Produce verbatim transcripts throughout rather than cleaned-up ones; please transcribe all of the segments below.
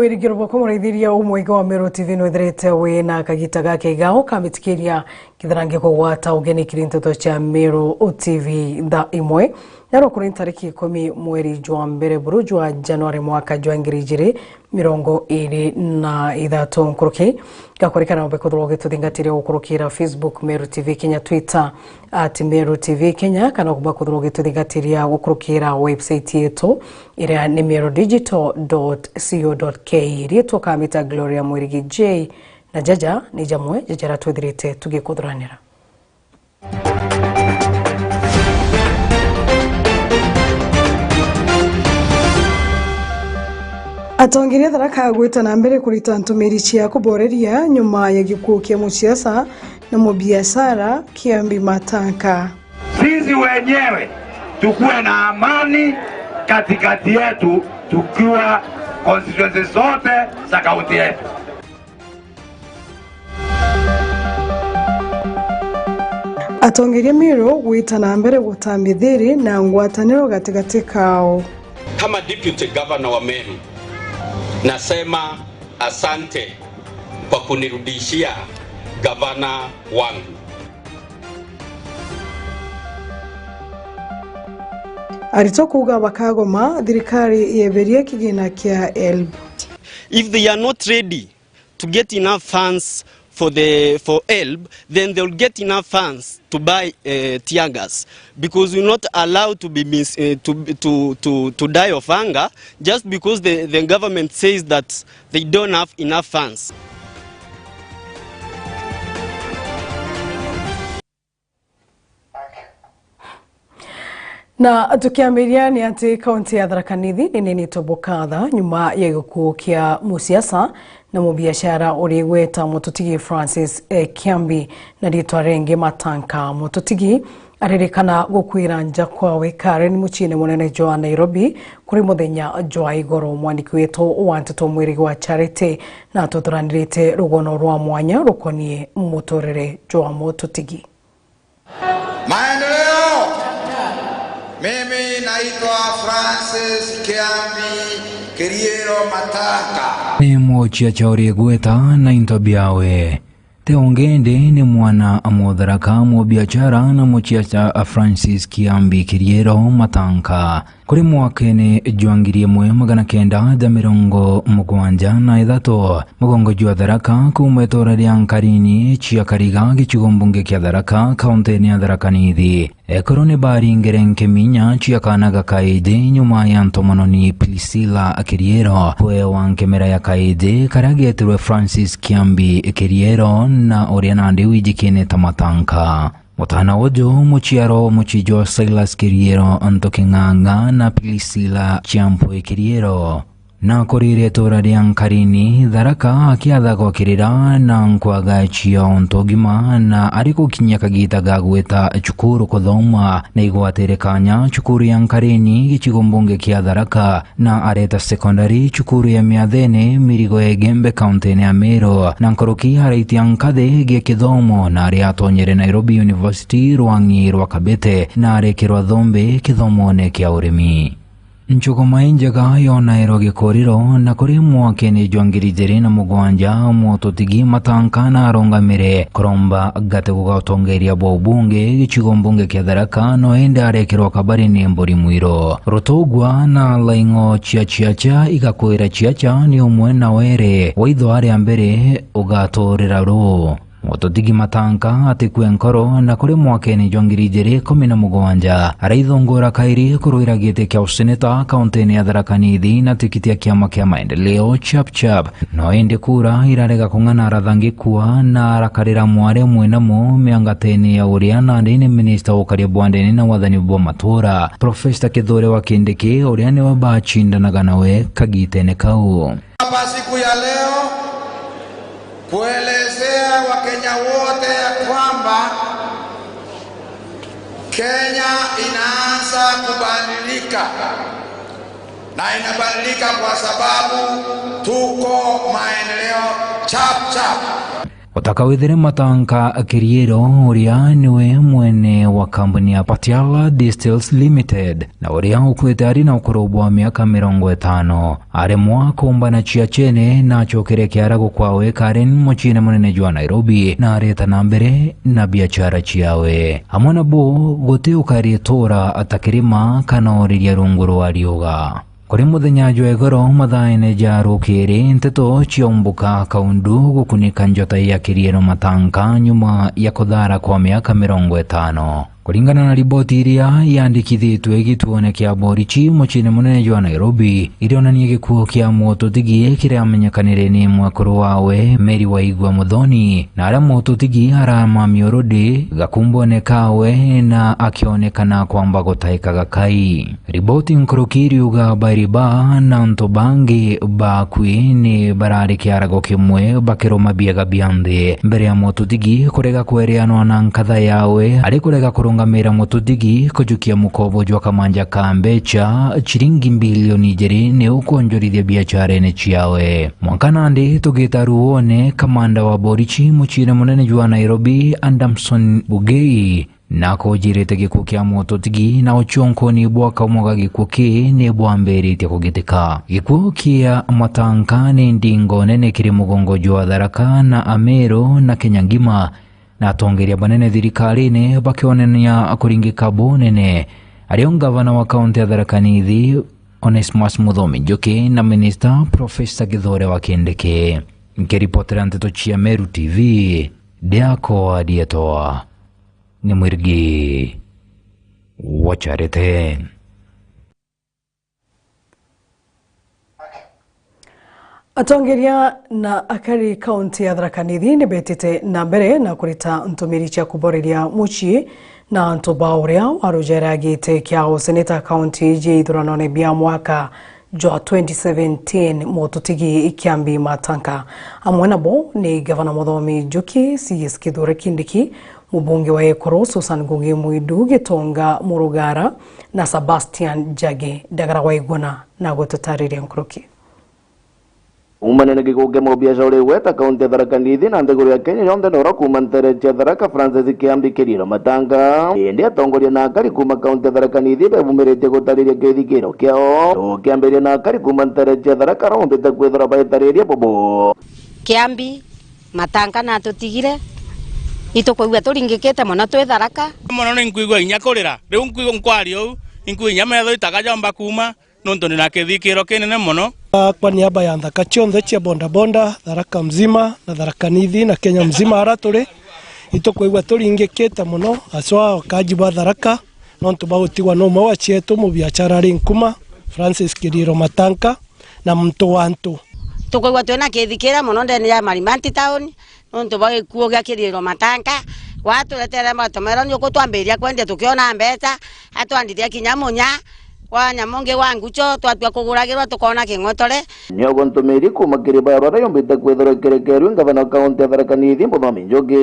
Irigiro bwakwa muraithiria umwega wa Meru T V nwithirite wi na kagita gakega ukamitikiria kithira ngikugwata ugeni kiri nteto cia Meru T V thaa imwe. Naro kuri ntariki ikumi mweri jwa mbere buru jwa Januari mwaka jwa ngiri ijiri mirongo iri na ithatu nkuruki. Ngakurikana umbe kuthirwa ugituthingatiria gukurukira Facebook Meru T V Kenya, Twitter at Meru T V Kenya, kana kumba kuthirwa ugituthingatiria gukurukira website yetu iria ni meru digital dot co dot ke. Riitwa kamita Gloria Mwirigi J, na jaja ni jamwe ja jaria twithirite tugikuthuranira. Atongeria Tharaka gwita na mbere kurita ntumiri cia kuboreria nyuma ya gikuu kia musiasa na mubiashara Kiambi Mataka. Sisi wenyewe tukuwe na amani katikati yetu, tukiwa constituency zote za kaunti yetu. Atongeria Meru gwita na mbere gutambia thiri na ngwataniro gatigati kao. Kama deputy governor wa Meru, nasema asante kwa kunirudishia gavana wangu. Aritwa kuuga bakagoma thirikari yeberie kigina kia HELB. If they are not ready to get enough funds for the, for HELB, then they'll get enough funds to buy, eh, tear gas, because we will not allow to be mis-, eh, to, to, to, to die of hunger just because the, the government says that they don't have enough funds. Na tukiambiria ni ati kaunti ya Tharaka Nithi ni ninitwe bukatha nyuma ya gikuu kia musiasa na mubiashara uri gweta Mututigi Francis, eh, Kiambi na ritwa ringi Matanka. Mututigi aririkana gukwira nja kwawe Karen muciine munene jwa Nairobi kuri muthenya jwa igoro. Mwandiki wetu wa nteto Mwirigi wa Charity na tuthuranirite rugono rwa mwanya rukonie muturire jwa Mututigi. Maendeleo. Mimi naitwa Francis Kiambi Kiriero Mataka. Ni muciaca uri gweta na into biawe. Ti ungi indi ni mwana a Mutharaka, mubiashara na muciaca a Francis Kiambi Kiriero Matanka. Kuri mwakene jwa ngiri imwe magana kenda ja mirongo mugwanja na ithatu, mugongo jwa Tharaka kuuma itura ria Nkarini cia Kariga, gicigo mbunge kia Tharaka, kauntine ya Tharaka Nithi, ekuru ni baringire nkeminya cia kaana ga kaiji nyuma ya ntomononi Priscilla Kiriero kwewa nkemera ya kaiji karia getirwe Francis Kiambi Kiriero na uria nandi wijikine ta Matanka. Mutana uju muciaro muciji jwa Silas Kiriero Ntuking'ang'a na Priscilla Chiampwe Kiriero. Na kurire itura ria Nkarini, Tharaka akiatha gwakirira na nkwaga cia untu ugima, na ari gukinyia kagita ga gwita cukuru kuthoma, na igwatire kanya cukuru ya Nkarini, gicigo mbunge kia Tharaka, na areta secondary cukuru ya Miathene, Mirigo ya Igembe, kauntine ya Meru, na nkuruki araitia nkathi gia kithomo na aria atonyere Nairobi University rwang'i rwa Kabete na arekirwa thombe kithomone kia urimi. Nchuguma injega yonairwa gikuriro na kuri mwakene jwa ngiri ijiri na mugwanja, Mututigi Matanka na arungamire kuromba gati gugatongeria bwa ubunge gicigo mbunge kia Tharaka, no indi arekirwa kabari ni mburi mwiro. Rutugwa na laing'o cia ciaca igakwira ciaca ni umwe na were wa itho aria mbere ugaturira ruu. Mututigi Matanka atikue nkoro, na kuri mwakene jwa ngiri ijiri ikumi na mugwanja araithungura kairi kurwira giti kia useneta kauntine ya Tharaka Nithi na tikiti ya kiama kia Maendeleo Chap Chap. No indi kura irarega kung'ana, arathangikua na arakarira mware mwinamu miangatene ya uria nandi ni minista wa ukaria bwa ndene na wathani bwa matura, Professor Kithure wa Kindiki, uria niwe bacindanaga nawe kagitene kau. Hapa siku ya leo kuelezea Wakenya wote ya kwamba Kenya inaanza kubadilika, na inabadilika kwa sababu tuko Maendeleo Chap Chap. Utakawithire Matanka Kiriero, uria niwe mwene wa kambuni ya Patiala Distils Limited, na uria ukuite ari na ukuru bwa miaka mirongo itano, aremwa kuumbana ciacene na acokere kiarago kwawe Karen, muciine munene jwa Nairobi, na areta na mbere na biachara ciawe. Amwe nabo guti ukaritura ta kirima kana uriria rungu rwa riuga. Kuri muthenya jwa igoro, mathaene ja rukiri, nteto ciaumbuka kaundu gukunika njota ya Kiriero Matanka nyuma ya kuthara kwa miaka mirongo itano. Kuringana na riboti iria yandikithitwe gituone kia borichi muciine munene jwa Nairobi, irionania gikuo kia mututigi kiramenyekanire ni mwekuru wawe Mary Waigwa Muthoni, na aria mututigi aramamia urudi gakumbone kawe na akionekana kwamba gutaika gakai. Riboti nkuruki iriuga bairi ba na antu bangi bakui ni barari kiarago kimwe bakiruma biega bia nthi mbere ya mututigi kurega kwereanwa na nkatha yawe ari kurega kurungamira mututigi kujukia mukobo jwa kamanja ka mbecha ciringi mbilioni ijiri ni ukwonjorithia biacharene ciawe. Mwanka nandi tugita ruone, kamanda wa borichi muciine munene jwa Nairobi, Adamson Bugei, na akujirite gikuo kia mututigi na uchonkoni bwa kaumwe ga gikuo ki ni bwambiritie kugitika. Gikuo kia Matanka ni ndingo nene kiri mugongo jwa Tharaka na Ameru na Kenya ngima, na atongeria banene thirikarine bakionania kuringika bunene, ario ngavana wa kaunti ya Tharaka Nithi, Onesmus Muthomi Njuki, na minista Profesa Kithure wa Kindiki. Nkiripotera nteto cia Meru T V, ndiakoa ndietoa. Ni Mwirigi wa Charity. Atongeria na akari kaunti ya Tharaka Nithi ni betite na mbere na kurita ntumiri cia kuboreria mucii na antu ba uria warujera giti kia useneta kaunti ji ithuranone bia mwaka jwa twenty seventeen, mututigi Kiambi Matanka. Amwe nabo ni Gavana Muthomi Njuki, C S Kithure Kindiki, mubunge wa Ekuru Susan Ngugi Mwidu, Gitonga Murugara na Sebastian Njagi. Ndagara wa Iguna na gututariria nkuruki. Umanene gikuo kia mubiashara uri gweta kaunti ya Tharaka Nithi na nthiguru ya Kenya yonthe noro kuuma ntere cia Tharaka, Francis Kiambi Kiriero Matanka. Indi atongoria na akari kuuma kaunti ya Tharaka Nithi bebumiritie gutariria kithikiro kiao. Tukiambiria na akari kuuma ntere cia Tharaka, rombite kwithirwa baitariria bubu. Kiambi Matanka natutigire, itukwigua turingikite mono twi Tharaka. Mono ni nkwigua inya kurira. Riu nkwigua nkwaria uu, nkwigua inya metho itaga jomba kuuma. Nontu ndina kithikiro kinene mono. Kwa niaba ya nthaka cionthe cia bodaboda, Tharaka mzima na Tharaka Nithi na Kenya mzima ara turi, itukwigua turingikite mono, aswa wakaji ba Tharaka, nontu ba gutigwa na umwe wa cietu mubiachara ari nkuma, Francis Kiriero Matanka, na muntu wa antu. Tukwigua twina kithikiro mono ndene ya Marimanti town, nontu bwa gikuo gia Kiriero Matanka. Gwaturetere matomero ni uku twambiria kwendia tukiona mbeca, atwandithia kinya munya wa nyamu ngi wa ngucho, twatua kuguragirwa tukoona king'otore. Niogo ntumiri kuuma kiri barua riumbite kwithirwa ikirekerue ngavana wa kaunti ya Tharaka Nithi Muthomi Njuki.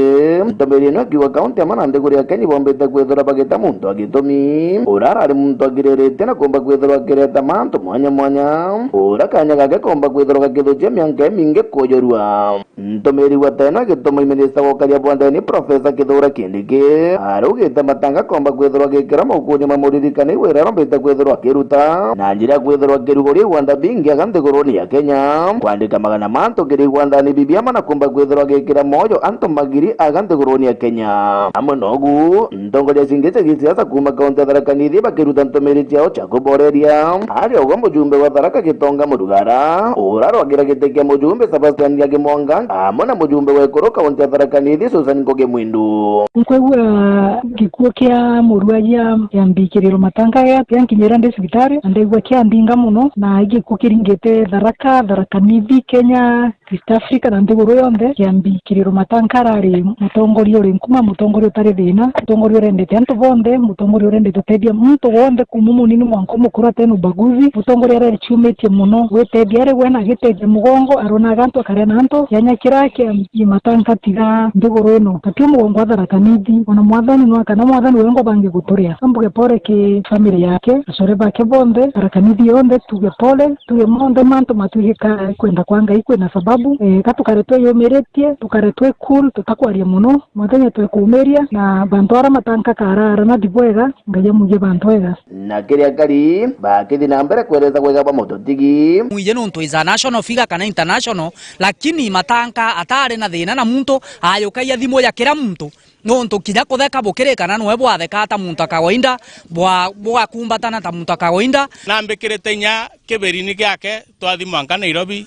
Ntumiri ino ikiuga kaunti amwe na nthiguru ya Kenya ibombite kwithirwa bagita muntu wa gitumi, uria arari muntu agiriritie na kuumba kwithirwa akireta mantu mwanya mwanya, uria kanya gake koomba kwithirwa gakithukia mianka imingi kujurua. Ntumiri wa teno agituma minista wa ukaria bwa ndeni Profesa Kithure Kindiki araugite Matanka akoomba kwithirwa agikira maukuuni ma muririkani wira arombite kwithirwa akiruta na njira ya kwithirwa akiruguria igwanda bingi aga nthiguruni ya Kenya, kwandika magana mantu kiri igwandani bibiama na kuumba kwithirwa agikira moyo antu magiri aga nthiguruni ya Kenya. Amwe nogu, ntongoria cingi cia gisiasa kuuma kaunti ya Tharaka Nithi bakiruta ntumiri ciao cia kuboreria. Ari ogo mujumbe wa Tharaka Gitonga Murugara, uria arwagira giti kia mujumbe Sebastian Njagi Mwanga, amwe na mujumbe wa Ekuru kaunti ya Tharaka Nithi Susan Ngugi Mwindu. Nkwigua gikuo kia murwaria Kiambi Kiriero Matanka gia, giankinyira ndi cibitari, na ndaigua kiandinga mono, na gikuo kiringite Tharaka, Tharaka Nithi, Kenya, East Africa na nthiguru yonthe. Kiambi Kiriero Matanka arari mutongoria uri nkuma, mutongoria utari thina, mutongoria urendete antu bonthe, mutongoria urendete utethia muntu wonthe kuuma munini mwanka umukuru atena ubaguzi, mutongoria arari ciumitie mono gwitethia ari we na agitethia mugongo, aronaga antu akaria na antu. Kianya kiria Kiambi Matanka tiga nthiguru ino, tatio mugongo wa Tharaka Nithi, ona mwathani nwa kana mwathani wengwa bangi guturia. Ambuge pore ki family yake, acore Bake bonthe, Tharaka Nithi yonthe, tuge pole, tuge monthe mantu matwigika kwenda kwa Ngai kwina sababu. Eh, ka tukare twiyumiritie, tukare twi cool, tutakwaria mono. Muthenya twikumiria, na bantu ara matanka karara na thibwega, Ngai amwige bantu ega. Na kiri akari, bakithi na mbere kwereza kwega bwa mututigi. Mwije nuntu is a national figure kana international, lakini Matanka atari na thina na muntu, ayukagia thimu ya kira muntu. Nuntu kinya kutheka bukirikana nwe bwathekaa ta muntu a kawaida, bwa-, bugakumbatana ta muntu a kawaida. Nambikirite inya kibirini giake, twathi mwanka Nairobi,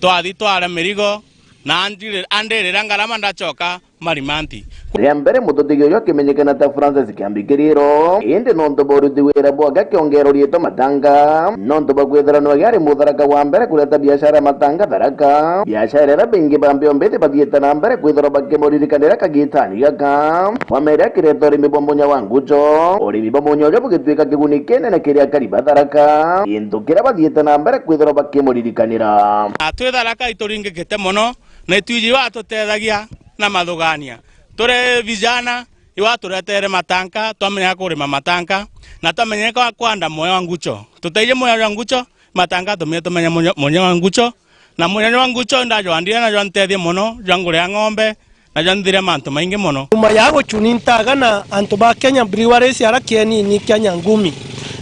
twathi twara mirigo, na andire-, andirira ngarama ndacoka Marimanti. Ria mbere mututigi uyu akimenyekana ta Francis Kiambi Kiriro, indi nontu bwa uruti wira bwake akiongera uriitwa Matanga, nontu bwa kwithira nwe ari mutharaka wa mbere kureta biashara ya Matanga Tharaka, biashara iria baingi ba mbiombithi bathiite na mbere kwithirwa bakimuririkanira kagitani gaka. Family akireta urimi bwa munya wa ngucho, urimi bwa munya uju bugituika kiguni kinene kiri akari ba Tharaka, gintu kiria bathiite na mbere kwithirwa bakimuririkanira. Twi Tharaka ituringikite mono, na itwiji watutethagia na mathugania. Turi vijana, iwe aturetere Matanka, twamenya kurima Matanka, na twamenya kwa-, kwanda munya wa ngucho. Tuteije munya wa ngucho, Matanka atumire tumenya munya, munya wa ngucho, na munya wa ngucho ndajwandire na jwantethie mono, jwa nguria ng'ombe, na jwanthire mantu maingi mono. Nyuma ya gucuni ntaga na antu ba Kenya Breweries ara kienini kia Nyangumi,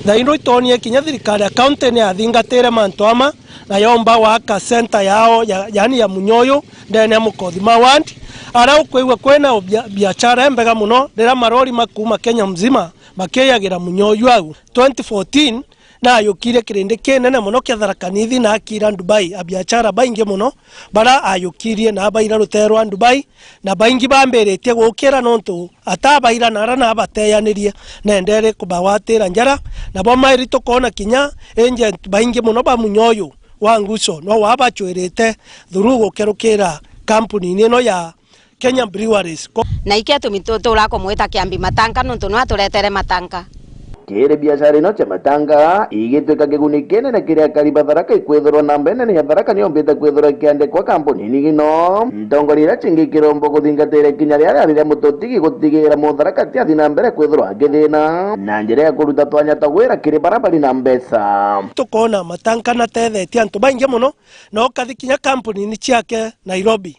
thaino itonie kinya thirikari ya county ni yathingatire mantu ama, na yomba gwaka center yao ya, yani ya munya uyu, ndene ya Mukothima Ward, ara ukwigua kwina ubia-, biashara imbega mono, riria marori makuuma Kenya mzima makiyagira munya uyu au. Twenty fourteen, nayukirie kirindi kinene mono kia Tharaka Nithi na akira Dubai, abiashara baingi mono bara ayukirie na abaira rutere rwa Dubai, na baingi bambiritie gukira nontu atabaira na ara nabateyanirie, nendere kubagwatira njara, nabo mairi tukona kinya agent baingi mono ba munya uyu wa nguco, no wabachwirite through gukerukira kampuni-ini ino ya Kenya Breweries. Ko- Na ikio tumi tu-, tuura kumwita Kiambi Matanka, nontu nwe aturetere Matanka. Kiri biashara ino cia Matanga, igitwika kiguni kinene kiri akari ba Tharaka, ikwithirwa namba inene ya Tharaka niyombite kwithirwa ikiandikwa kampuni-ini ino. Ntongoria iria cingi kirombo kuthingatira ikinya riria riari ria mututigi gutigira Mutharaka atiathi na mbere kwithirwa akithina na njira ya kuruta twanya twa wira kiri bara bari na mbeca. Tukona Matanka natethetie antu baingi mono, na ukathi kinya kampuni-ini ciake Nairobi.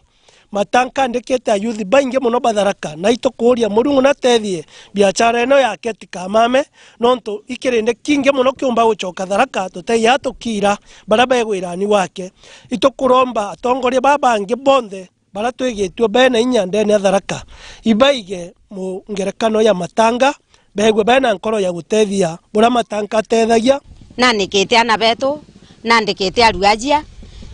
Matanka andikite ayuthi baingi mono ba Tharaka, na itukuria Murungu natethie biashara ino yake tikamame, nontu ikirindi kingi mono kiumba gucoka Tharaka, tutethia tukira baria begwirani gwake. Itukuromba atongoria baba bangi bonthe baria twigitue bena inya ndene ya Tharaka, ibaige mu ngerekano ya Matanga, begue bena nkoro ya gutethia buria Matanka atethagia. Nandikite ana betu, nandikite aruajia,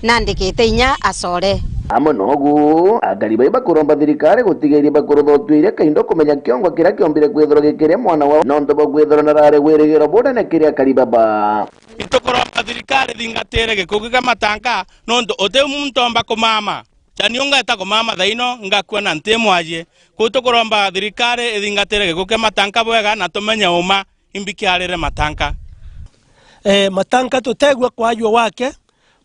nandikite inya acore. Amwe nogu, akari bai bakuromba thirikari gutigeria bakuruthotua iria kaindo kumenya kiongo kiria kiombire kwithirwa gikiria mwana wao, nontu bwa kwithirwa narari wirigiro bunene kiri akari baba. Itukuromba thirikari thingatire gikuki kia Matanka, nontu uti muntu omba kumama. Chani ungeta kumama thaino, ngakua na nti mwajie. Kuu tukuromba thirikari ithingatire gikuki kia Matanka bwega na tumenye uma imbi kiarire Matanka. Eh, Matanka tutegua kwajua gwake,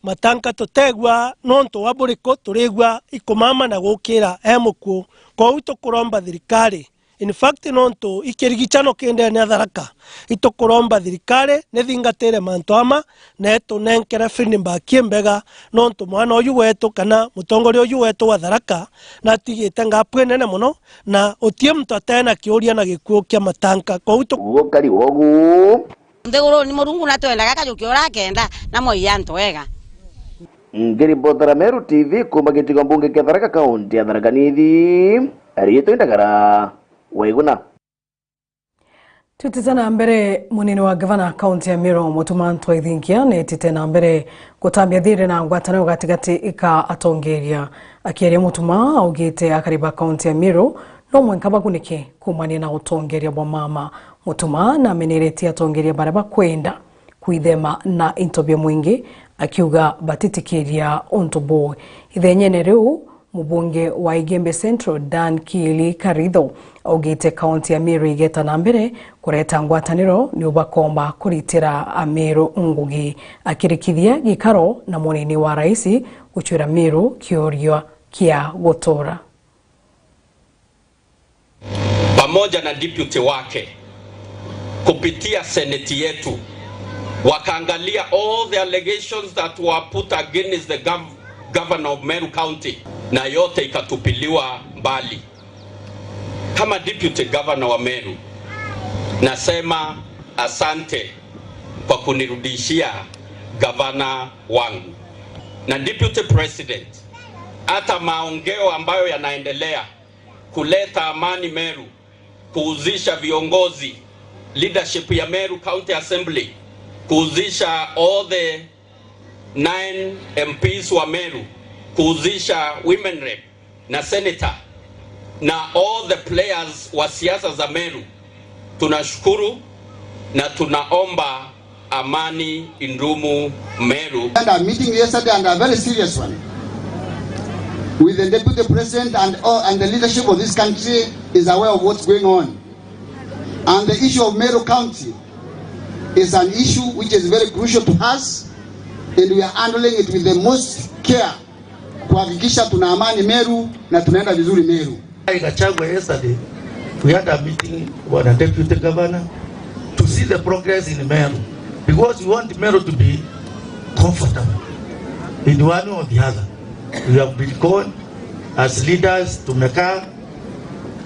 Matanka tutegua nontu wa buriku, turigua ikumama na gukira e mukuu. Kwou tukuromba thirikari In fact, nontu ikirigicano ki ndene ya Tharaka, itukuromba thirikari nithingatire mantu ama na itunenkere feedback imbega, nontu mwana uyu wetu kana mutongoria uyu wetu wa Tharaka natigite ngapu inene mono, na utie muntu atena kiuria na gikuu kia Matanka. Kwou tu- Gukari wogu. Nthiguruni Murungu natwendaga kajukia uria akenda, na moi antu ega. Ngiripotera Meru T V kuuma gicigo mbunge kia Tharaka, kaunti ya Tharaka Nithi, riitwa Indagara Waiguna. Tutite na mbere, munini wa gavana kaunti ya Meru, Mutuma M'Ethingia, netite na mbere gutambia thiiri na ngwataniro gatigati ka atongeria. Akiaria, Mutuma augite akari ba kaunti ya Meru no mwenka bagunike kuumania na utongeria bwa mama. Mutuma nameneretie atongeria baria bakwenda kwithema na into bia mwingi, akiuga batitikiria untu buu. Ithenyene riu, mubunge wa Igembe Central, Dan Kiili Karitho, augite kaunti ya Meru igeta na mbere kureta ngwataniro, niu bakomba kuritira Ameru ngugi. Akirikithia gikaro na munini wa rais gucwira Meru kiuria kia gutura. Pamoja na deputy wake kupitia seneti yetu, wakaangalia all the allegations that were put against the gov governor of Meru County, na yote ikatupiliwa mbali. Kama deputy governor wa Meru, nasema asante kwa kunirudishia gavana wangu. Na deputy president, hata maongeo ambayo yanaendelea kuleta amani Meru, kuhusisha viongozi, leadership ya Meru County Assembly, kuhusisha all the nine M Ps wa Meru, kuhusisha women rep na senator na all the players wa siasa za Meru, tunashukuru na tunaomba amani idumu Meru. And a meeting yesterday and a very serious one with the deputy president and, all, and the leadership of this country is aware of what's going on. And the issue of Meru County is an issue which is very crucial to us, and we are handling it with the most care kuhakikisha tuna amani Meru na tunaenda vizuri Meru. In Gachagua yesterday, we had a meeting with the deputy governor to see the progress in Meru, because we want Meru to be comfortable in one or the other. We have been called as leaders, tumekaa,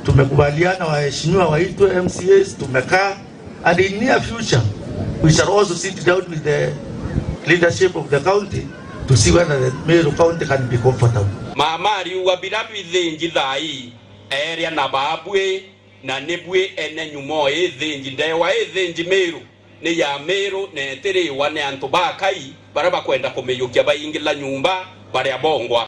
tumekubaliana waheshimiwa waitwe M C As, tumekaa, and in near future we shall also sit down with the leadership of the county to see whether the Meru County can be comfortable. Mama ariuga bira bithinji thaa ii, eria na baabui, na ni bui ene nyumo ithinji. Ndewa ithinji Meru ni ya Meru na itiriwa ni antu ba Kai baria bakwenda kumiyukia baingila nyumba baria bongwa.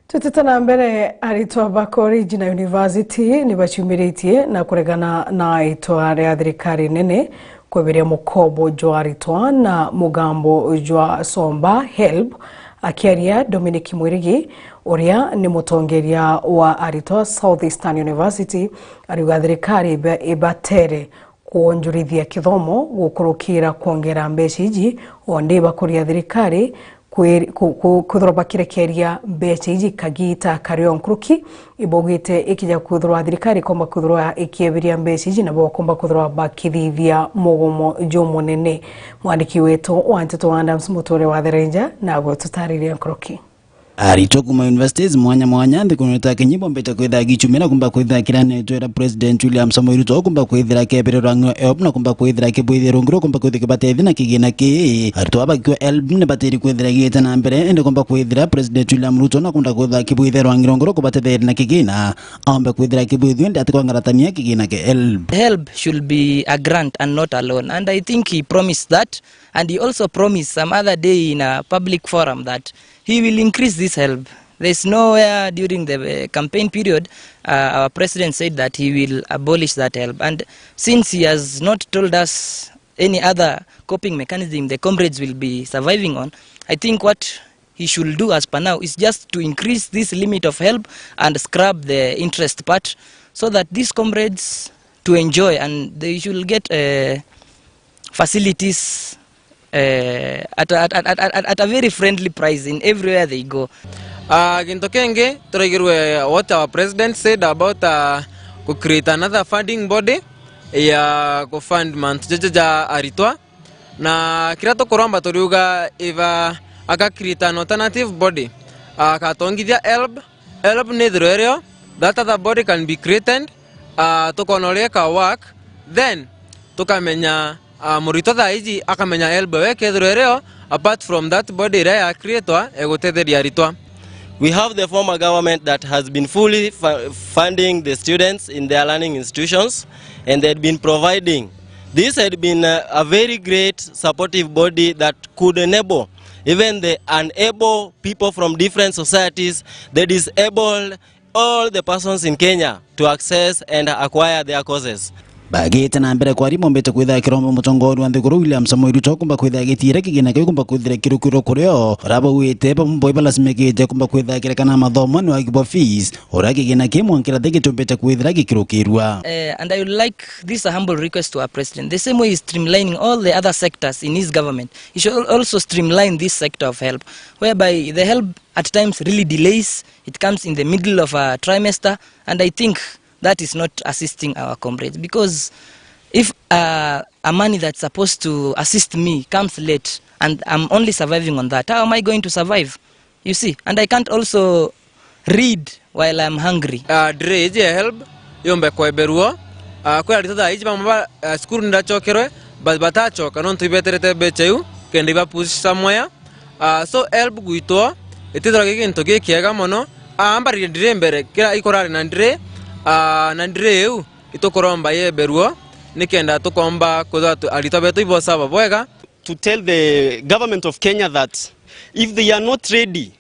Tutite na mbere, aritwa ba college na university ni baciumiritie na kuregana na itwa ria thirikari nene kweberia mukobo jwa aritwa na mugambo jwa Somba, HELB. Akiaria, Dominic Mwirigi, uria ni mutongeria wa aritwa South Eastern University, ariuga thirikari iba-, ibatere kwonjorithia kithomo gukurukira kwongera mbeca iji, o ndi bakuria thirikari kwi-, ku-, ku-, kwithirwa bakirekeria mbeca iji kagita kari o nkuruki. Ibaugite ikija kwithirwa thirikari ikomba kwithirwa ikiebiria mbeca iji, nabo bakomba kwithirwa bakithithia mugomo jumunene. Mwandiki wetu wa nteto wa Adams Muture wa Therenja nagwe tutaririe nkuruki. Aritwa kuuma universities mwanya mwanya nthigurune ta Kenya ibombete kwithira gichumira kumba kwithira kiranetwe ira President William Samoei Ruto kumba kwithira kebere rwang'iro eop na kumba kwithira kibwithia rungi rwa kumba kwithira kibatethi na kigina ki. Aritwa aba bakiwa HELB ni batiri kwithira giite na mbere, indi kumba kwithira President William Ruto na kunda kwithira kibwithia rwang'iro ngoro kubatetheria na kigina, aombe kwithira kibwithio ndi atikwangaratania kigina ki HELB. HELB should be a grant and not a loan, and I think he promised that, and he also promised some other day in a public forum that he will increase this HELB. There's nowhere during the, uh, campaign period, uh, our president said that he will abolish that HELB. And since he has not told us any other coping mechanism the comrades will be surviving on, I think what he should do as per now is just to increase this limit of HELB and scrap the interest part so that these comrades to enjoy and they should get, uh, facilities, eh, at, a- at, at, at, at a very friendly price in everywhere they go. Uh, gintu kingi turaigirwe what our president said about, uh, ku create another funding body ya ku fund mantu jaja ja aritwa, na kiria tukuromba turiuga if, uh, aka create an alternative body, uh, akatongithia HELB, HELB nithirwe irio, that other body can be created, uh, tukona uria ika work, then tukamenya, uh, muritwa thaa iji akamenya HELB we kethirwa irio, apart from that body iria ya creatwa igutetheria aritwa. We have the former government that has been fully fu- funding the students in their learning institutions, and they had been providing. This had been a, a very great supportive body that could enable even the unable people from different societies, the disabled, all the persons in Kenya to access and acquire their courses. Bagite na mbere kwaria, mombite kwithira kiromba mutongoria wa nthiguru William Samoei Ruto kumba kwithira gitiire kigina kiu kumba kwithira kirukirwo kurio, ura bauite bamwe boi balasimikite kumba kwithira kirekana mathomo ni wagi bwa fees, ura kigina ki mwankira thi gitumbite kwithira gikirukirwa. Eh, and I would like, this is a humble request to our president, the same way he's streamlining all the other sectors in his government, he should al- also streamline this sector of HELB, whereby the HELB at times really delays. It comes in the middle of a trimester, and I think That is not assisting our comrades, because if, uh, a money that's supposed to assist me comes late and I'm only surviving on that, how am I going to survive? You see, and I can't also read while I'm hungry. Uh, ndire iji ya helb yumbe kweberua. Uh, kwi arito thaa iji bamwe ba, uh, cukuru niracokerwe, but batacoka nontu ibeterete mbecha iu kenda iba push somewhere. Uh, so helb gwitwa itithirwa gi gintu gikiega mono. Uh, ambaririe ndire mbere kira ikurari na ndire, uh, na ndire iu itukuromba yeberua nikenda tukomba kwithirwa tu-, arito betu ibo sawa bwega. To tell the government of Kenya that if they are not ready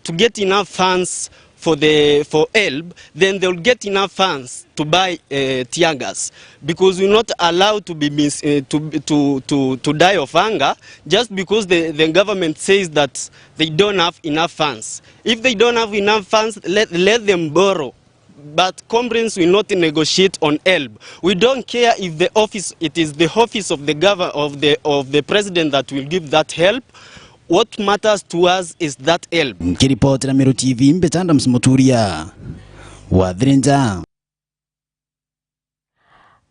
to get enough funds for the, for helb, then they'll get enough funds to buy, uh, tear gas, because we will not allow to be mis-, uh, to, to, to, to die of hunger just because the, the government says that they don't have enough funds. If they don't have enough funds, let, let them borrow. But comrades will not negotiate on help. We don't care if the office, it is the office of the governor, of the, of the president that will give that help. What matters to us is that help. Nkiripotera Meru T V, mbita Adams Muturia wa Thirinja.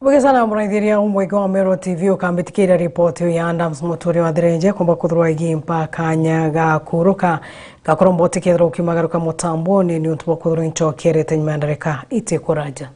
Bugicana muraithiria umweke wa Meru T V ukambitikiria ripoti ya Adams Muturia wa Thirinja, kumba kuthurwa igi mpaka kanya ga kuruka. Gakorwo mboti kethira ukimagaruka mutamboni ni untu bwa kuthurwa inchokerete nyuma ya ndarika itikuraja.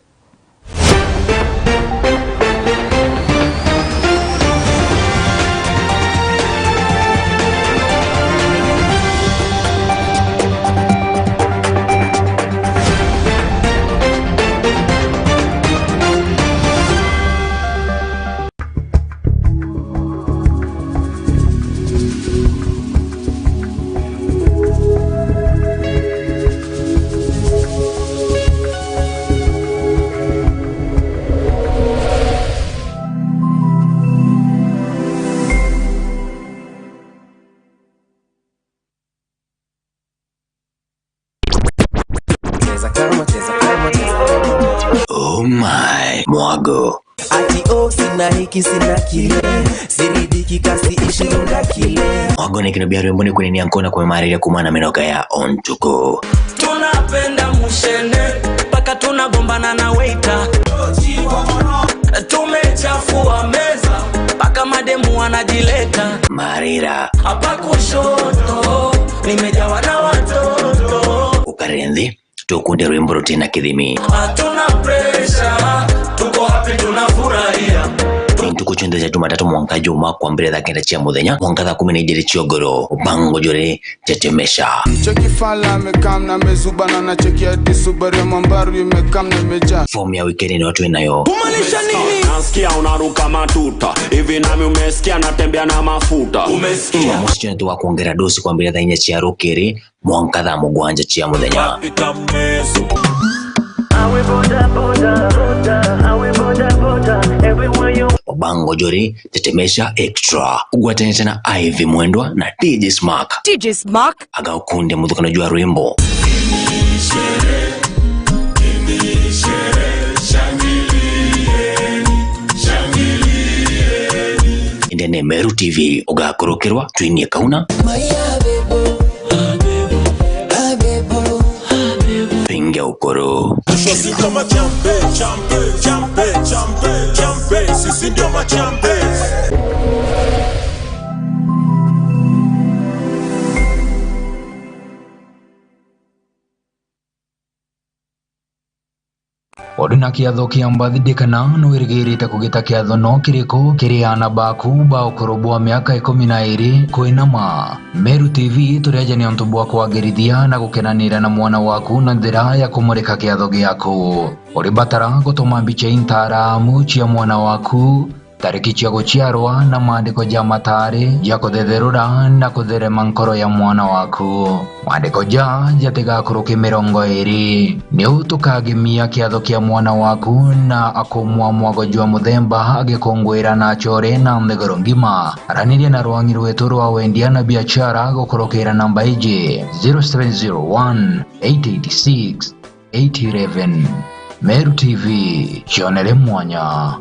Cheza kama, cheza kama, cheza kama. Oh my, mwago. Ati oh, sina hiki, sina kile, siridhiki kasi ishi dunga kile. Mwago ni kino bia rwimbo ni kuninia nkona kumemariria kumana minoka ya ontuko. Tunapenda mushene, mpaka tunagombana na waiter. Tumechafua meza, mpaka mademu wanajileta. Marira. Hapa kushoto, nimejawa na watoto. Ukarire nthi, tukunde rwimbo rutina kithimi. Hatuna pressure, tuko happy, tunafurahia. Ni ntuku cionthe cia Jumatatu mwanka Juma, kwambire thaa kenda cia muthenya mwanka thaa kumi na ijiri cia ugoro. Bango juri Tetemesha. Cheki fala amekam na amezubana na cheki hadi Subaru ya Mambaru imekam na imejaa. Fomu ya wikendi ndio twinayo. Kumaanisha nini? Nasikia unaruka matuta. Hivi nami umesikia natembea na mafuta. Umesikia? Jumamosi cionthe tugakongera dosi kwambire thaa inya cia rukiri mwanka thaa mugwanja cia muthenya. Pita mweso. Awe boda boda, boda, awe boda boda, everywhere you. Obango Jori, Tetemesha Extra. Ugwatanite na Ivy Mwendwa na D J Smack. D J Smack. Agaukunde muthukano jwa rwimbo. Indi ni Meru T V ugakurukirwa twinie kauna. Pinge ukuru. Sisi ndio machampe, champe, champe, champe, champe. Sisi ndio machampe. Uri na kiatho kia birthday kana nwirigirite kugita kiatho no kiriku kiri aana baku ba ukuru bwa miaka ikumi na iri kwinama? Meru T V turiaja ni untu bwa kwagirithia na gukenanira na mwana waku na njira ya kumurika kiatho giaku. Uribatara gutuma mbicha intaramu cia mwana waku, tariki cia guciarwa na maandiko ja matari ja kuthetherura na kutherema nkoro ya mwana waku. Maandiko ja jatigakuruke mirongo iri. Niu tukagemia kiatho kia mwana waku na akumwa mwago jwa muthemba agikunguira na achore na nthiguru ngima. Araniria na rwangi rwetu rwa wendia na biachara gukurukira namba iji, zero seven zero one, eight eight six, eight eleven. Meru T V, kionere mwanya.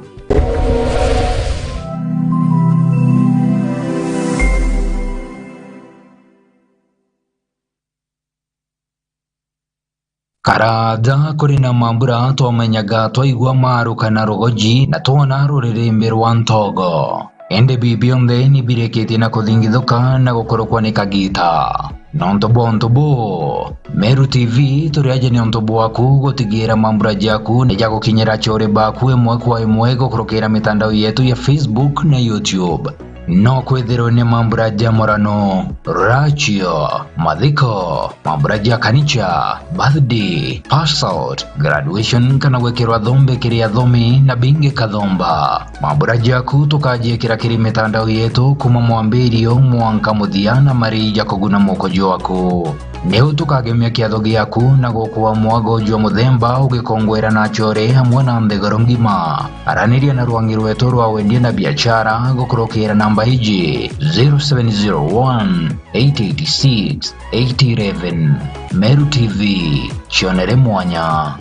Karaja kuri na mambura twamenyaga twaigua maruka na rugoji na twona ruririmbi rwa ntogo. Indi bi bionthe ni birikitie na kuthingithuka na gukurukwa ni kagita. Nontu bwa untu buu, Meru T V turi aja ni untu bwaku gutigira mambura jaku ni jagukinyira achori baku imwe kwa imwe gukurukira mitandao yetu ya Facebook na YouTube. No kwithirwe ni mambura ja murano, rachio, mathiko, mambura ja kanicha, birthday, pass out, graduation kana gwikirwa thombe kiri athomi na bingi kathomba. Mambura jaku tukajiikira kiri mitandao yetu kuma mwambirio mwanka muthia na mari ja kuguna muko jwaku. Niu tukagemia kiatho giaku na gukua mwago jwa muthemba ugikongwera na achore amwe na nthiguru ngima. Araniria na rwangi rwetu rwa wendia na biachara gukurukira namba iji, zero seven zero one, eight eight six, eight eleven. Meru T V, cionere mwanya.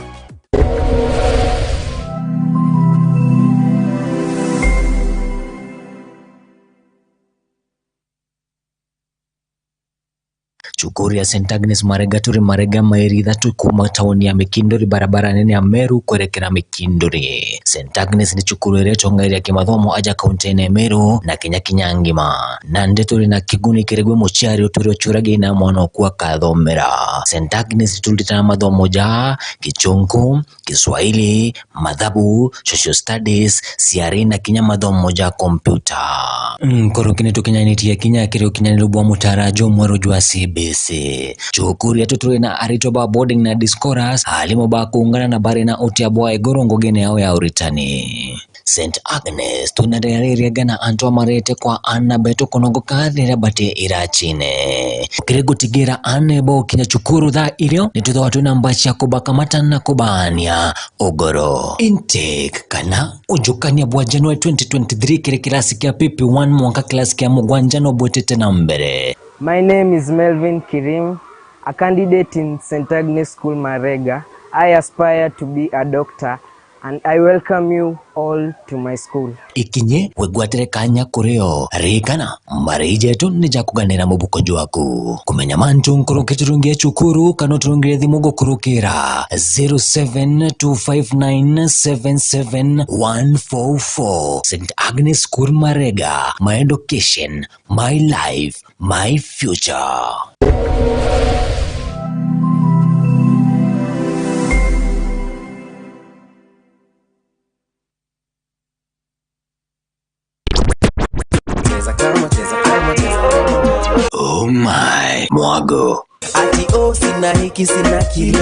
Cukuru ya Saint Agnes Marega turi Marega, mairi ithatu kuma tauni ya Mikinduri, barabara nene ya Meru kwerekera Mikinduri. Saint Agnes ni cukuru iria itongairia kimathomo aja kaunti-ini ya Meru na Kenya kinya ngima. Nandi turi na kiguni kiri gwi muciari utwire ucuragia ina mwana oku akathomera. Saint Agnes turutaga mathomo ja Gichunku, Kiswahili, mathabu, social studies, ciari na kinya mathomo ja kompyuta. Nkuruki ni tukinyanitie kinya kiri ukinyaniru bwa mutaara jumweru jwa C B C. Cukuru yetu turi na aritwa ba boarding na day scholars, alimu ba kuungana na bari na utia bwa iguru ngugine yao ya uritani. Saint Agnes, twina riria riega na antu amarete kwa aana betu kunogoka riria bati iracine. Kiri gutigira aana bo kinya cukuru thaa irio, ni twithagwa twina mbaci ya kubakamata na kubaania ugoro. Intake kana ujukania bwa January twenty twenty-three kiri kirasi kia P P one mwanka kirasi kia mugwanja no bwitite na mbere. My name is Melvin Kirim, a candidate in Saint Agnes School Marega. I aspire to be a doctor and I welcome you all to my school. Ikinye wigwatire kanya kuri o. Ririkana, mbarei jetu ni ja kuganira mubuko jwaku. Kumenya mantu nkuruki turungie cukuru kana uturungire thimu gukurukira zero seven two five nine seven seven one four four. Saint Agnes School Marega, my education, my life, my future. Cheza kama, cheza kama, cheza kama. Oh my, mwago. Ati oh, sina hiki, sina kile.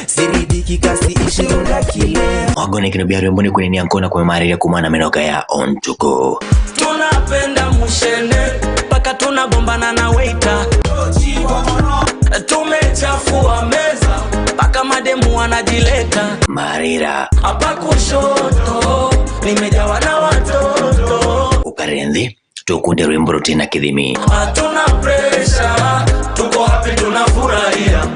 Siridiki kasi ishi runda kile. Mwago ni kino bia rwimbo ni kuninia nkona kumemariria kumana minoga ya ontuko. Tunapenda mushene, mpaka tunagombana na waiter. Tumechafua meza, mpaka mademu wanajileta. Marira. Hapa kushoto, nimejawa na watoto. Ukarire nthi, tukunde rwimbo rutina kithimi. Hatuna pressure, tuko happy, tunafurahia.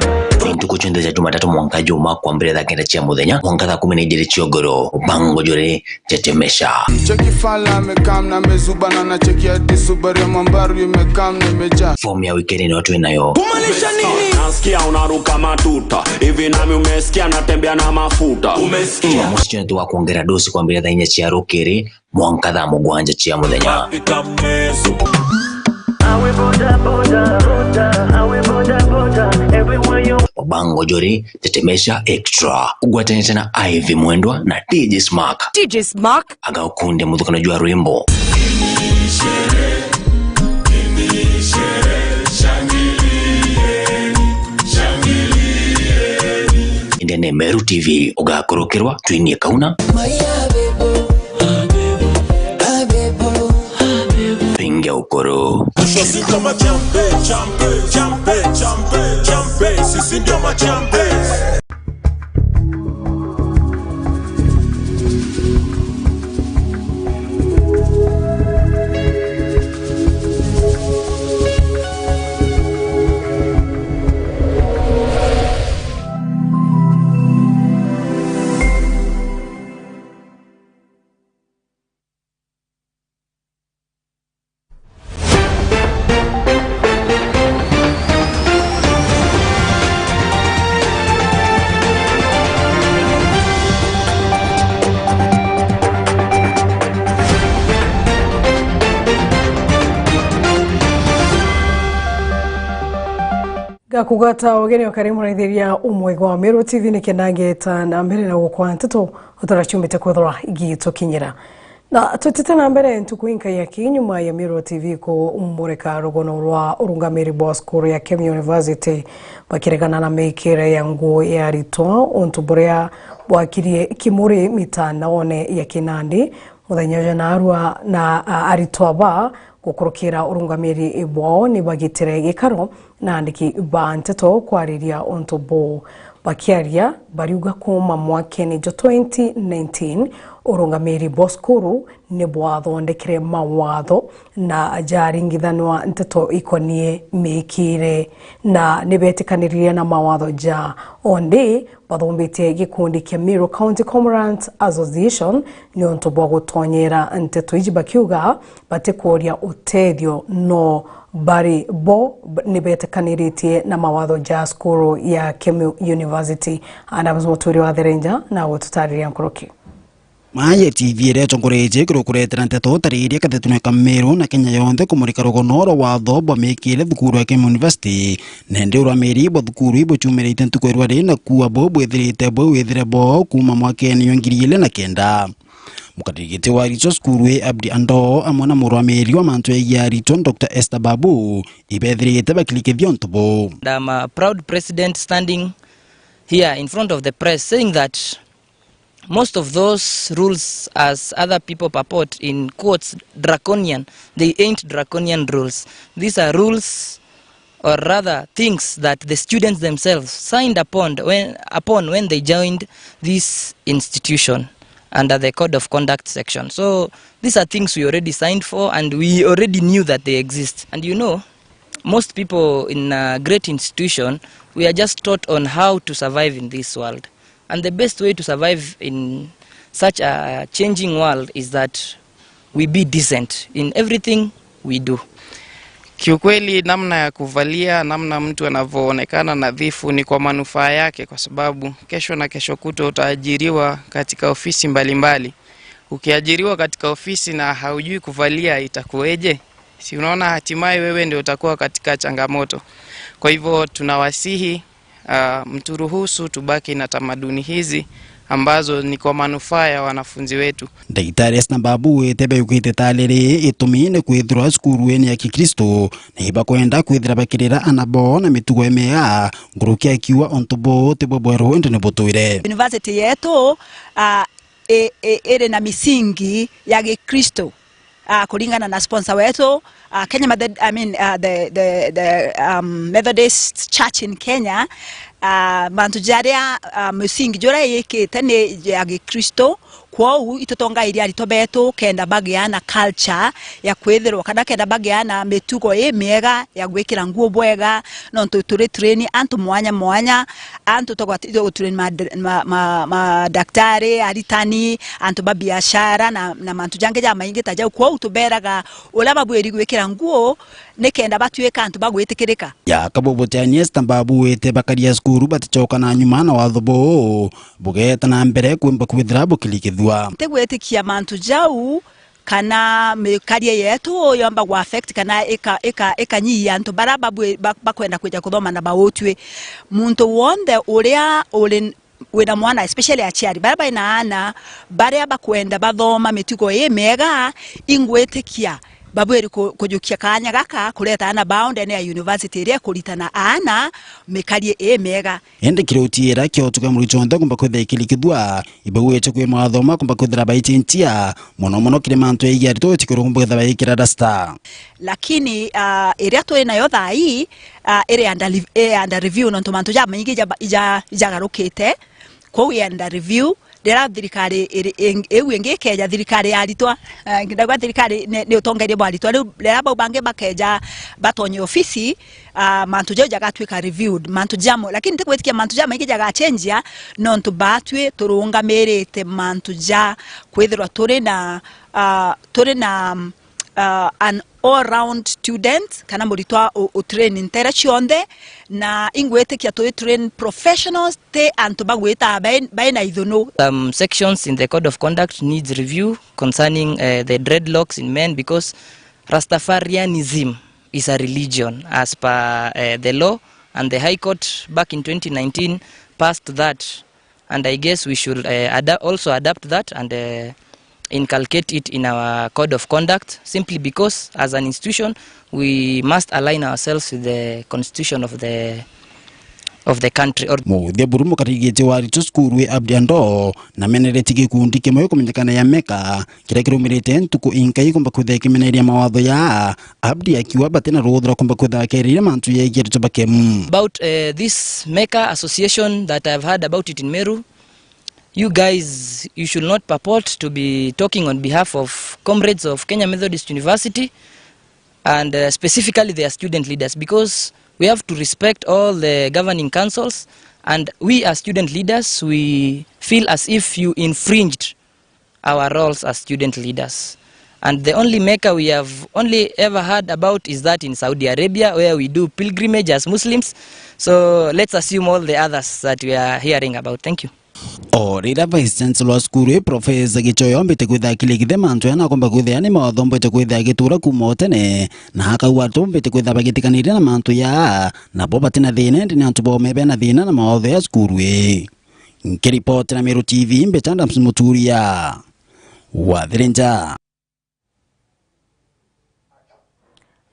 Ni ntuku cionthe cia Jumatatu mwanka Juma, kwambire thaa kenda cia muthenya mwanka thaa kumi na ijiri cia ugoro. Ubango juri Tetemesha. Cheki fala amekam na amezubana na cheki hadi Subaru ya Mambaru imekam na imejaa. Fomu ya wikendi niyo twinayo. Kumaanisha nini? Nasikia unaruka matuta. Hivi nami umesikia natembea na mafuta. Umesikia? Jumamosi cionthe twa kuongera dosi kwambire thaa inya cia rukiri mwanka thaa mugwanja cia muthenya. Afrika mweso. Awe boda boda, boda, awe boda boda, everywhere you. Obango Jori, Tetemesha Extra. Ugwatanite na Ivy Mwendwa na D J Smack. D J Smack. Aga ukunde muthukano jwa rwimbo. Indi ni Meru T V ugakurukirwa twinie kauna. Pinge ukuru. Sisi ndio machampe, champe, champe, champe, champe. Sisi ndio machampe. Kugata ugeni wa kari muraithiria umwe gwa Meru T V ni kenda ngeta na mbere na gukwa nteto utara ciumite kwithirwa igitukinyira. Na tutite na mbere, ntuku inkai ya ki nyuma ya Meru T V kumurika rugono rwa urungamiri bwa cukuru ya Kemi University bakiregana na mikire ya nguo ya aritwa, untu buria bwakirie kimuri mitandaone ya kinandi. Muthenya uju naarua na, a, aritwa ba gukurukira urungamiri bwao ni bagitire gikaro na andiki ba nteto kwariria untu buu. Bakiaria, bariuga kuuma mwakene jwa twenty nineteen, urungamiri bwa cukuru ni bwathondekire mawatho na jaringithanwa nteto ikonie mikire, na ni betikanirie na mawatho ja. Ondi bathombetie gikundi kia Meru County Cormorant Association niuntu bwa gutonyera nteto iji, bakiuga batikuria utethio, no bari bo ni betekaniritie na mawatho ja cukuru ya Kemi University. Adams Muturi wa Therenja na gututariria nkuruki. Maya T V iria itongoretie kiri kuretera nteto utariria kathetunwe ka Meru na Kenya yonthe kumurika rugono rwa watho bwa mikire thukuru ya Kemi University. Nende uramiri bwa thukuru ibuchumirite ntuku irwari na kuua bo bwithirite bwi withire bo kuuma mwakene jwa ngiri ili na kenda. Mukariri giti wa aritwa cukuru ii Abdi Ando amwe na murugamiri wa mantu jegie aritwa Doctor Esther Babu ibethirite bakirikithia untu buu. And I'm a proud president standing here in front of the press saying that most of those rules, as other people purport, in quotes, draconian, they ain't draconian rules. These are rules, or rather things that the students themselves signed upon when, upon when they joined this institution under the code of conduct section. So these are things we already signed for and we already knew that they exist. And you know, most people in a great institution, we are just taught on how to survive in this world. And the best way to survive in such a changing world is that we be decent in everything we do. Kiukweli, namna ya kuvalia, namna mtu anavyoonekana nadhifu ni kwa manufaa yake, kwa sababu kesho na kesho kutwa utaajiriwa katika ofisi mbalimbali. Ukiajiriwa katika ofisi na haujui kuvalia, itakuweje? Si unaona, hatimaye wewe ndio utakuwa katika changamoto. Kwa hivyo tunawasihi, ah, mturuhusu tubaki na tamaduni hizi ambazo ni kwa manufaa ya wanafunzi wetu. Ndagitari Esther Babu wite beukite ta riri itumi ni kwithirwa cukuru ii ni ya Gikristo, na ibakwenda kwithira bakirira ana bao na mitugo imea, nkuruki akiuga untu buu ti bubweru indi ni butwire. University yetu, ah, i-, i-, iri na misingi ya Gikristo, ah, kuringana na sponsor wetu, ah, Kenya Method-, I mean, ah, the, the, the, um, Methodist Church in Kenya. Ah, mantu jaria, ah, misingi juria yikite ni ya Gikristo, kwou itutongairie aritwa betu kenda bagia na culture ya kwithirwa, kana kenda bagia na mitugo imiega ya gwikira nguo bwega, nontu turi train antu mwanya mwanya, antu tugwatithua gutrain ma, ma, ma, madaktari, aritani, antu ba biashara na, na mantu jangi jamaingi ta jau. Kwou tuberaga uria babwiri gwikira nguo nikenda batuika antu bagwitikirika. Ya kabubutiania Esther Babu wite bakaria cukuru baticoka na nyuma na watho buu bugeta na mbere kwimba kwithira bukirikithua. Ntigwitikia mantu jau kana mikarie yetu yomba gu affect kana ika-, ika-, ikanyihia antu baria babwi-, ba-, bakwenda kwija kuthoma na bautwi. Muntu wonthe uria uri, wina mwana, especially aciari baria baina aana baria bakwenda bathoma mitugo imiega, ingwitikia babwiri ku-, kujukia kanya gaka kureta aana bao ndene ya university iria ikuritana aana mikarie imiega. Indi kiri utiira kiotu kia muritwa onthe kumba kwithira ikirikithua, ibauite kwi mawatho makumba kwithira baicinchia, mono mono kiri mantu yaigia aritwa utikuru kumba kwithira baikira rasta. Lakini, ah, iria twi nayo thaa ii, ah, iri under, iri under review nontu mantu jamaingi ija-, ija-, ijagarukite. Kwou i under review, riria thirikari iri-, ing-, iu ingi ikeja, thirikari ya aritwa, eh, ndauga thirikari ni, ni utongeria bwa aritwa, riu riria bau bangi bakeja batonye ofisi, ah, mantu jau jagatwika reviewed, mantu jamo, lakini ntigwitikia mantu jamaingi jagachenjia, nontu batwi turungamirite mantu ja kwithirwa turi na, ah, turi na, ah, an all round student, kana muritwa u, u train ntere cionthe, na ingwitikia twi train professionals, ti antu bagwita bai, bai na ithunu. Some sections in the code of conduct needs review concerning, eh, the dreadlocks in men, because Rastafarianism is a religion as per, eh, the law And the High Court back in twenty nineteen passed that, and I guess we should, uh, ada-, also adapt that and, uh, inculcate it in our code of conduct, simply because as an institution we must align ourselves with the constitution of the, of the country. Or Muthia buru mukarigite wa Ritu Cukuru wi Abdi Ando na meneretie gikundi kimwe kumenyekana ya Meka kiria kirumirite ntuku inkai kumba kwithira kimeneria mawatho ya Abdi akiuga bati na ruuthi rwa kumba kwithira bakeriria mantu yegie Ritu bakemu. About, uh, this Meka association that I've heard about it in Meru, you guys, you should not purport to be talking on behalf of comrades of Kenya Methodist University and, uh, specifically their student leaders, because we have to respect all the governing councils, and we as student leaders, we feel as if you infringed our roles as student leaders. And the only Mecca we have only ever heard about is that in Saudi Arabia, where we do pilgrimage as Muslims. So let's assume all the others that we are hearing about. Thank you. O riria Vice Chancellor wa cukuru ii, Professor Gichoya, ombite kwithira akirikithe mantu aya na akomba kwithira ni mawatho ombite kwithira agitura kuuma o tene, na akauga ati bombite kwithira bagitikaniria na mantu ya, nabo bati na thina, indi ni antu bome bena thina na mawatho ya cukuru ii. Nkiripotera Meru T V, mbita Adams Muturia wa Thirinja.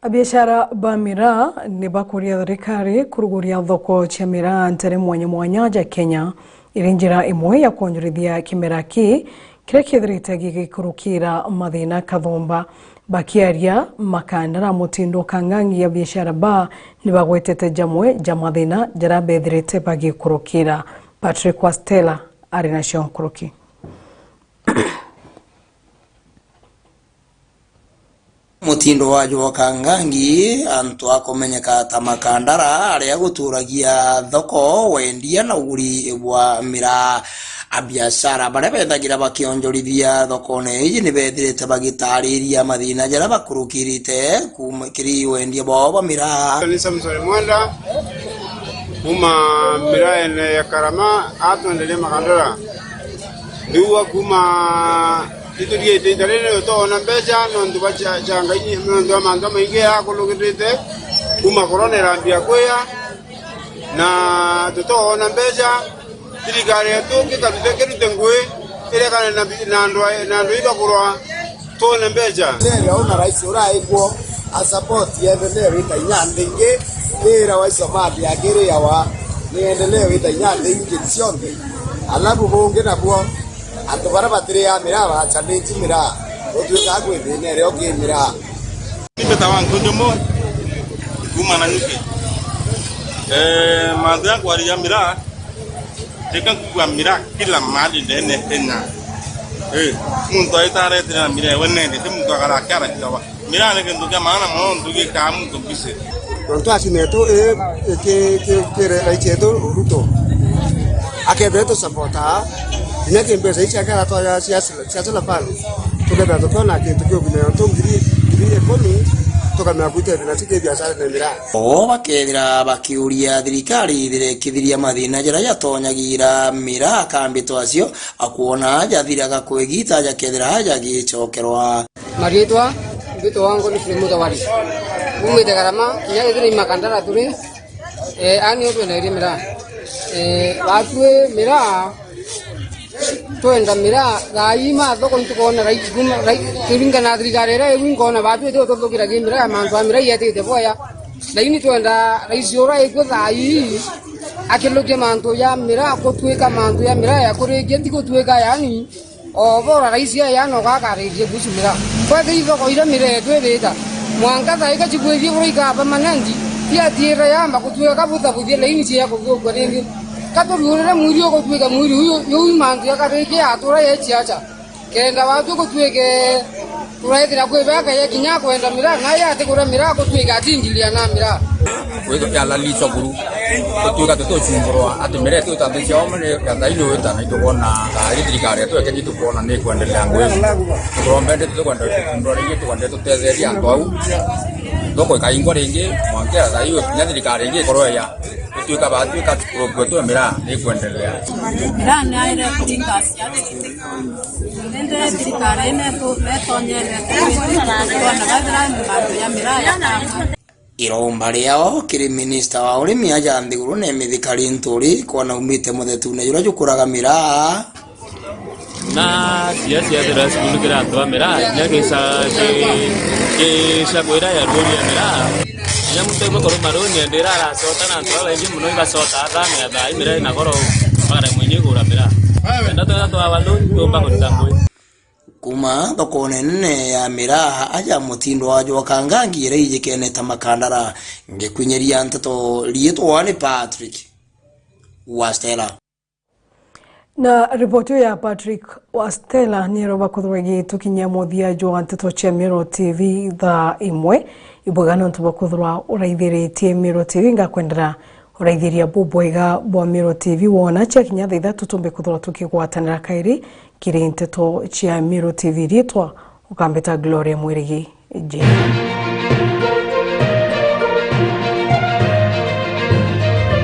Abiashara ba miraa ni bakuria thirikari kuruguria thoko cia miraa ntere mwanya mwanya ja Kenya, iri njira imwe ya kwonjorithia kimera ki kiria kithirite gigikurukira mathina kathumba. Bakiaria Makandara Mutindo Kangangi, abiashara ba ni bagwetete jamwe ja mathina jaria bethirite bagikurukira. Patrick Wastela ari nacio nkuruki. Mutindo wa Jwoka Ngangi, antu a kumenyeka ta Makandara, aria guturagia thoko, wendia na uguri bwa miraa. Abiashara baria bethagira bakionjorithia thokone iji ni bethirite bagitariria mathina jaria bakurukirite kuuma kiri wendia bwao bwa miraa. Ni Samson Mwenda, kuma miraene ya Karama, atwenderia Makandara. Ndiuga kuma ituriite itarene utoona mbeca nontu bwa cia, cia Ngai, nontu bwa mantu jamaingi akurukirite kuma korona irambia kwia, na tutoona mbeca. Thirikari yetu kikarute, kirute ngui irekane na bi-, na andu a, na andu ibakurwa, twone mbeca. Nderia una rais uraikwo a support yendelee wita inya nthi ingi, ira wa Somali akiriawa ni endelee wita inya nthi ingi cionthe. Alafu bungi nabuo, antu baria batiria miraa, bachaniti miraa, utwika kwi thina irio ki miraa. Ni beta wa nkujumo kuma na nyuki. Eh, mantu ya kwaria miraa, tika kugua miraa kila mahali ndene Kenya. Eh, muntu aita aretera miraa, we nende, ti muntu akarakia kiawa. Miraa ni kintu kia maana mono, nontu gikaa muntu busy. Nontu acinetu, eh, ki, ki, ki rais yetu Ruto. Akethire tu supporta, kinya ki mbeca ici akera twaja cia cia solar panel, tukethira tukiona kintu kiugumira ntu ngiri, ngiri ikumi, tukamenya gwitethia nacio ki biashara na miraa. O bakethira bakiuria thirikari ithire ikithiria mathina jaria jatonyagira miraa kambitwa acio, akwona jathiraga kwigita jakethira jagicokerwa. Mariitwa, mbitwa wangu ni Frey Mutawari. Umite Karama, kinya ithire i Makandara turi, eh, ani utwendagiria miraa. Eh, batwi miraa, twenda miraa, thaa ii ma thoko nitukwona rai-, kuma, rai-, kuringana na thirikari iria iu, nkona batwi iti ututhukiragia miraa, mantu a miraa ietite bwega. Lakini twenda rais uria ikwo thaa ii, akilukia mantu ja miraa, gutwika mantu ja miraa ya kurikia, ti gutwika yani, o bora rais aya no gakaririe kuhusu miraa. Kwethira ithoko iria miraa yetu irita, mwanka thaa ika cibwirie bura ikaba manenti, ti atiira yamba gutwika butabuthia laini cia kuthuka ringi. Ka turiurire mwiri ugutwika mwiri uyu, yu mantu ya kariki atura ye ciaca. Kenda watu gutwike, turaithira kwi baka ya kinya kwenda miraa, na ya atigura miraa gutwika atingiria na miraa. Gwitwa kia Lali Cokuru, tutwika tutucungurwa ati miraa itu itathicia omwe ni gathaini wita na itubona tari thirikari yetu ekeni tukwona ni kwendelea ngwi. Turombende tukwenda kundwa ringi tukwenda tutetheria antu au. Thoko ikaingwa ringi, mwanka thaa iu kinya thirikari ingi ikorwe ya. Gutwika batwika group yetu ya miraa ni kwendelea. Miraa ni aire kuringa aciari. Indi thirikari ine tu-, netonyere twona bathira mantu ya miraa ya kama. Iromba riao kiri minista wa urimi aja nthiguru na imithikari nturi kwona umite muthetune juria jukuraga miraa. Na cia ciathira cukuru kiri antu a miraa, inya gica-, gi-, gica kwira ya ruri ya miraa. Inya muntu aigua kuruma runi, ende ira aracota na antu babaingi mono, igacota atha miraa, thaa i miraa ina goro, bakaremwa inya igura miraa. Enda twega twawa runi, tuumba kurita ngui. Kuuma thokone nene ya miraa aja mutindo wa jwa kangangi iria ijikene ta makandara. Ngikunyeria nteto, riitwa ni Patrick Wastela. Na riboti ya Patrick Wastela niyo bakuthirwa igitukinyia muthia jwa nteto cia Miru T V thaa imwe. Ibwega nontu bwa kuthirwa uraithiritie Miru T V, ngakwendera uraithiria bubwega bwa Miru T V. Wona ciakinya thaa ithatu tumbe kuthirwa tukigwatanira kairi kiri nteto cia Miru T V. Riitwa ukambita Gloria Mwirigi. Jane.